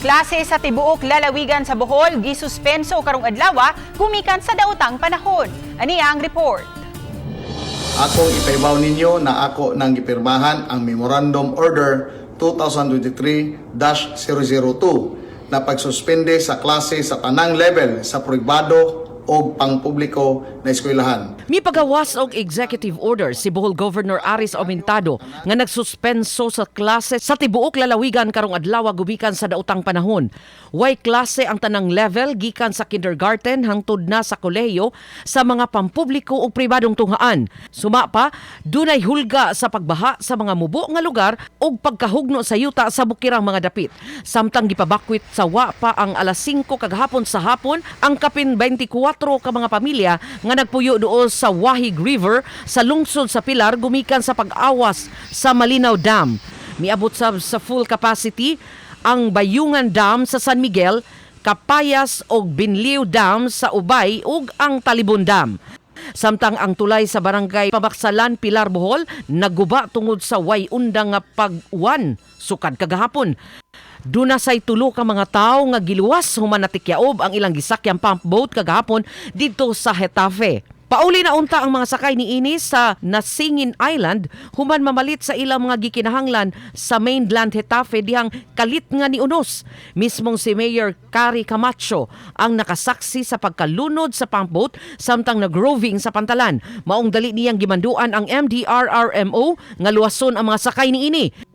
Klase sa tibuok lalawigan sa Bohol gisuspenso karong adlaw gumikan sa daotang panahon. Ani ang report. Akong ipaibaw ninyo na ako nang gipirmahan ang Memorandum Order 2023-002 na pagsuspende sa klase sa tanang level sa pribado o pangpubliko na eskwelahan. Mipagawas og executive order si Bohol Governor Aris Aumentado nga nagsuspenso sa klase sa tibuok lalawigan karong adlaw gumikan sa daotang panahon. Way klase ang tanang level gikan sa kindergarten hangtod na sa kolehiyo sa mga pampubliko ug pribadong tunghaan. Suma pa, dunay hulga sa pagbaha sa mga mubo nga lugar ug pagkahugno sa yuta sa bukirang mga dapit. Samtang gipabakwit sa wa pa ang alas 5 kagahapon sa hapon ang kapin 24 ka mga pamilya nga nagpuyo duol sa Wahig River sa lungsod sa Pilar gumikan sa pag-awas sa Malinaw Dam. Miabot sab sa full capacity ang Bayungan Dam sa San Miguel, Kapayas og Binliw Dam sa Ubay ug ang Talibon Dam. Samtang ang tulay sa barangay Pabaksalan, Pilar, Bohol naguba tungod sa way undang nga pag-uwan sukad kagahapon. Duna say tulo ka mga tawo nga giluwas human natikyaob ang ilang gisakyang pump boat kagahapon didto sa Getafe. Pauli na unta ang mga sakay niini sa Nasingin Island human mamalit sa ilang mga gikinahanglan sa mainland Getafe dihang kalit nga niunos. Mismong si Mayor Cary Camacho ang nakasaksi sa pagkalunod sa pump boat samtang nagroving sa pantalan. Maong dali niyang gimanduan ang MDRRMO nga luwason ang mga sakay niini.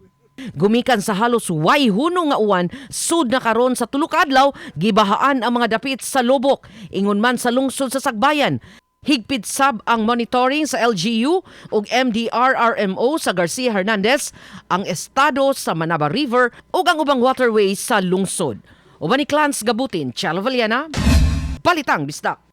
Gumikan sa halos way hunong nga uwan, sud na karon sa tulo ka adlaw, gibahaan ang mga dapit sa Loboc. Ingon man sa lungsod sa Sagbayan. Higpit sab ang monitoring sa LGU ug MDRRMO sa Garcia Hernandez, ang estado sa Manaba River ug ang ubang waterways sa lungsod. Uban ni Clans Gabutin, Chalo Valiana, Balitang Bisdak.